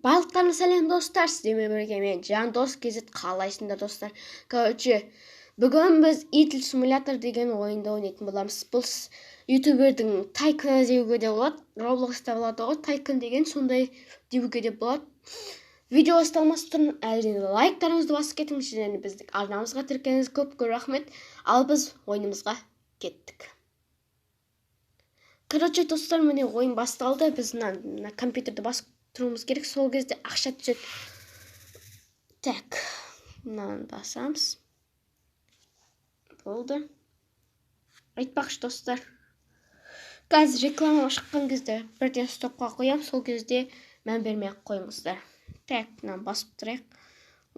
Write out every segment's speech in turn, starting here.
Барлықтарыңа сәлем достар, сіздермен бірге мен Жандос KZ. Қалайсыңдар достар? Короче, бүгін біз Idle Simulator деген ойынды ойнайтын боламыз. Бұл ютубердің тайкыны деуге де болады, Roblox'та болады ғой, тайкын деген сондай деуге де болады. Видео басталмас бұрын әрине лайктарыңызды басып кетіңіз және біздің арнамызға тіркеліңіз. Көп-көп рахмет. Ал біз ойынымызға кеттік. Короче, достар, міне ойын басталды. Біз мына компьютерді басып тұруымыз керек, сол кезде ақша түседі. Так, мынаны басамыз. Болды. Айтпақшы достар, қазір реклама шыққан кезде бірден стопқа қоямын, сол кезде мән бермей ақ қойыңыздар. Так, мынаны басып тұрайық.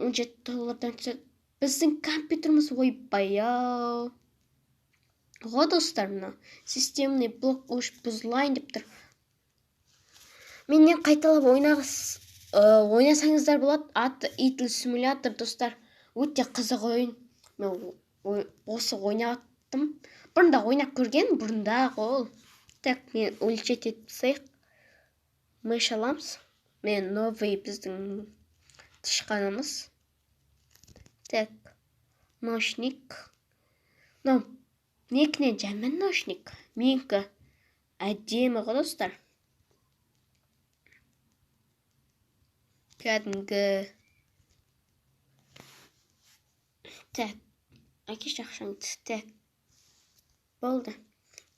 17 доллардан түседі. Біздің компьютеріміз ойбай-ау. Ғой достар, мына системный блок уж бұзылайын деп тұр. Менен қайталап ойнасаңыздар болады. Аты Idle Simulator достар. Өте қызық ойын. Мен осы ойнаттым. Бұрында ойнап көрген, бұрында ол. Так, мен улучшить етіп тастайық. Мыш аламыз. Мен новый біздің тышқанымыз. Так, ночник. Мынау некінен жаман ночник. Менікі әдемі ғой достар. Кәдімгі. Так, әкеші ақшаңды. Так, болды.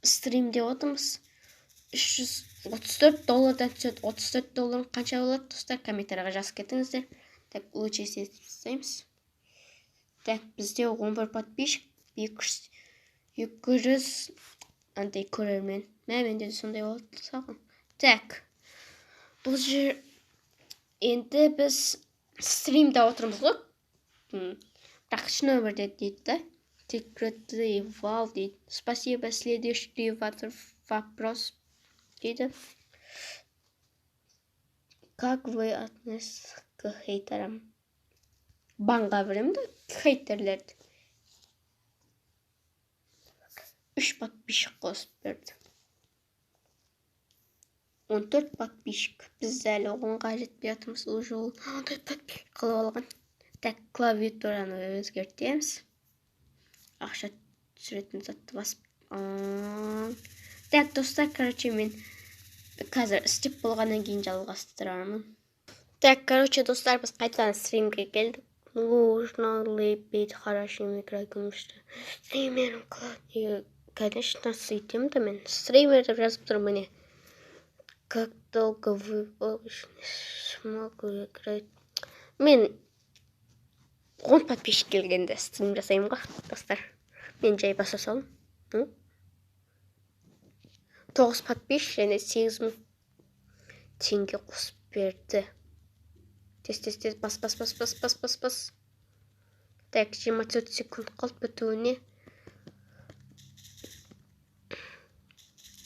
Стримде отырмыз. 334 доллардан түседі. 34 доллар қанша болады достар? Комментарийға жазып кетіңіздер. Так, улучшить етіп тастаймыз. Так, бізде 11 подписчик, 200 андай көрермен. Мә, менде де сондай болады саған. Так, бұл жер енді біз стримде отырмыз ғой. Бірақ шын өмірде дейді да. Секретный вал дейді. Спасибо, следующий вопрос дейді. Как вы относитесь к хейтерам? Банға беремін да хейтерлерді. 3 подписчик қосып берді. 14 подписчик. Біз әлі 10-ға жетпей жатырмыз. Уже ол 14 подписчик қылып алған. Так, клавиатураны өзгертеміз. Ақша түсіретін затты басып. Так, достар, короче, мен қазір істеп болғаннан кейін жалғастырамын. Так, короче, достар, біз қайтадан стримге келдік. Нужно ли быть хорошим игроком, что стримером? Конечно, сөйтемін да мен. Стример деп жазып тұр міне. Как долго вы смогу играть? Мен 10 подписчик келгенде стрим жасаймын ғой, достар. Мен жай баса салдым. 9 подписчик және 8000 теңге қосып берді. Тез, тез, тез, бас, бас, бас, бас, бас, бас, бас. Так, 24 секунд қалды бітуіне.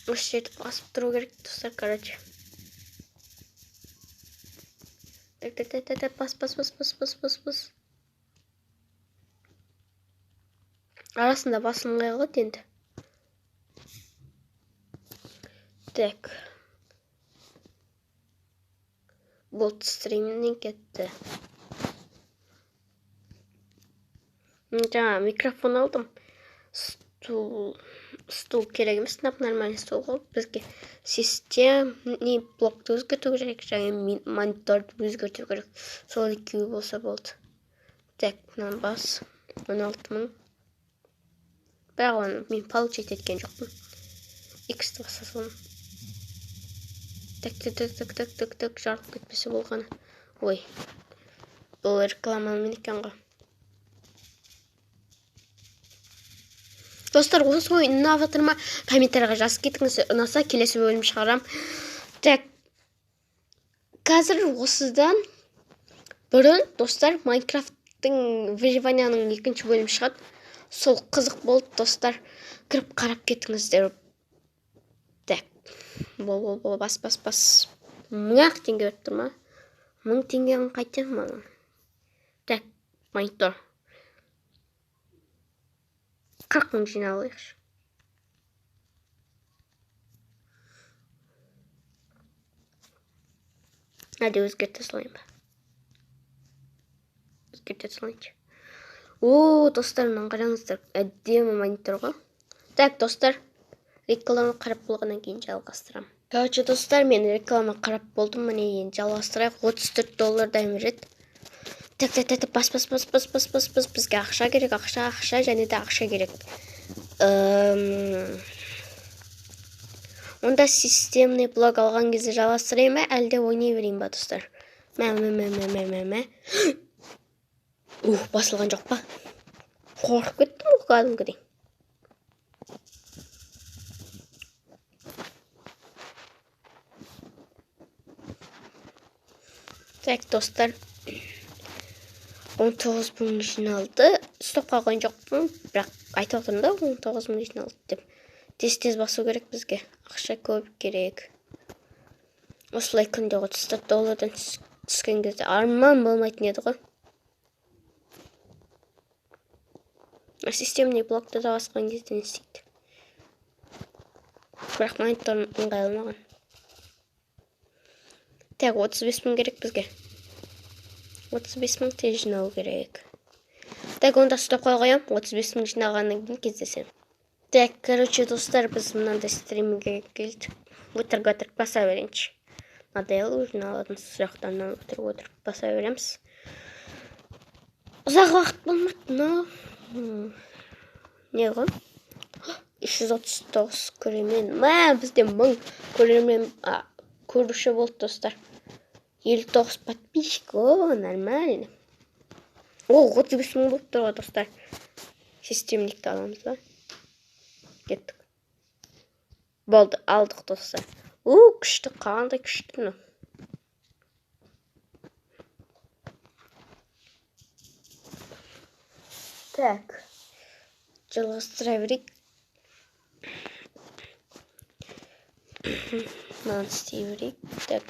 Осы жерді басып тұру керек, достар, короче. Так, так, так, так, так, бас, бас, бас, бас, бас, бас, бас. Арасында басылмай қалады енді. Так. Болды, стримнен кетті. Жаңа микрофон алдым. Стул керек емес, нормальный стул ғой. Бізге системный блокты өзгерту керек, және мониторды өзгерту керек. Сол екеуі болса болды. Так, мынаны бас. 16 мың. Бірақ оны мен получить еткен жоқпын. X-ті баса салдым. Так, так, так, так, так, так, так, жарылып кетпесе болғаны. Ой, бұл рекламамен екен ғой. Достар, осы ойын ұнап жатыр ма? Комментарийға жазып кетіңіздер. Ұнаса келесі бөлім шығарам. Так, қазір осыдан бұрын, достар, Майнкрафттың выживанияның екінші бөлімі шығады. Сол қызық болды, достар. Кіріп қарап кетіңіздер. Так, бол, бол, бол, бас, бас, бас. 1000 ақ теңге беріп тұр ма? 1000 теңгені қайтемін маған. Так, монитор. 40 мың жинап алайықшы. Әлде өзгерте салайын ба? Өзгерте салайыншы. О, достар, мынаны қараңыздар. Әдемі монитор ғой. Так, достар, реклама қарап болғаннан кейін жалғастырамын. Короче, достар, мен реклама қарап болдым, міне енді жалғастырайық. 34 доллардан береді. Так, так, так, бас, бас, бас, бас, бас, бас, бас. Бізге ақша керек, ақша, ақша, және де ақша керек. Онда системный блок алған кезде жалғастырайын ба, әлде ойнай берейін ба, достар? Мә, мә, мә, мә, мә, мә, мә. Ух, басылған жоқ па? Қорқып кеттім ғой кәдімгідей. Так, достар, 19 мың жиналды. Стопқа қойған жоқпын, бірақ айтып отырмын да, 19 мың жиналды деп. Тез-тез басу керек бізге. Ақша көп керек. Осылай күнде 34 доллардан түскен кезде арман болмайтын еді ғой. Системный блокты да басқан кезде не істейді? Бірақ монитор ыңғайлы маған. Так, 35 мың керек бізге. 35 мың тез жинау керек. Так, онда стопқа қоямын. 35 мың жинағаннан кейін кездесемін. Так, короче, достар, біз мынандай стримге келдік. Өтірік-өтірік баса берейінші. Надоело уже алатын сұрақтарынан өтірік-өтірік баса береміз. Ұзақ уақыт болмады, но не ғой? 339 көрермен. Мә, бізде 1000 көрермен, көруші болды, достар. 59 подписчик. О, нормально. О, 35 мың болып тұр ғой, достар. Системникті аламыз ба? Кеттік. Болды, алдық, достар. У, күшті, қандай күшті мынау. Так. Жалғастыра берейік. Мынаны істей берейік. Так.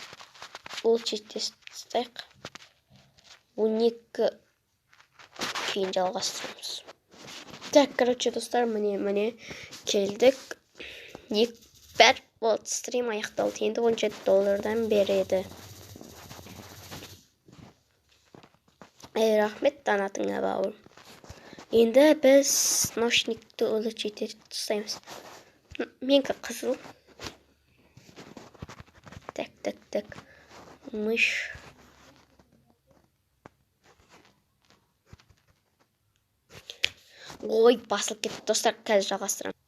Улучшить тастайық. 12 кейін жалғастырамыз. Так, короче, достар, міне келдік. Бәр болды, стрим аяқталды. Енді 17 доллардан береді. Ей, рахмет донатыңа, бауырым. Енді біз наушникті улучшить етіп тастаймыз. Менікі қызыл. Так, так, так. Мышь. Ой, басылып кетті, достар, қазір жалғастырамын.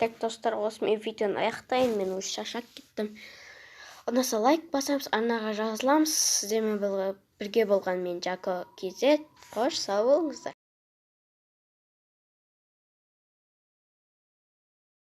Так, достар, осымен видеоны аяқтайын. Мен уже шаршап кеттім. Ұнаса лайк басамыз, арнаға жазыламыз. Сіздермен бірге болған мен Жако KZ. Қош, сау болыңыздар.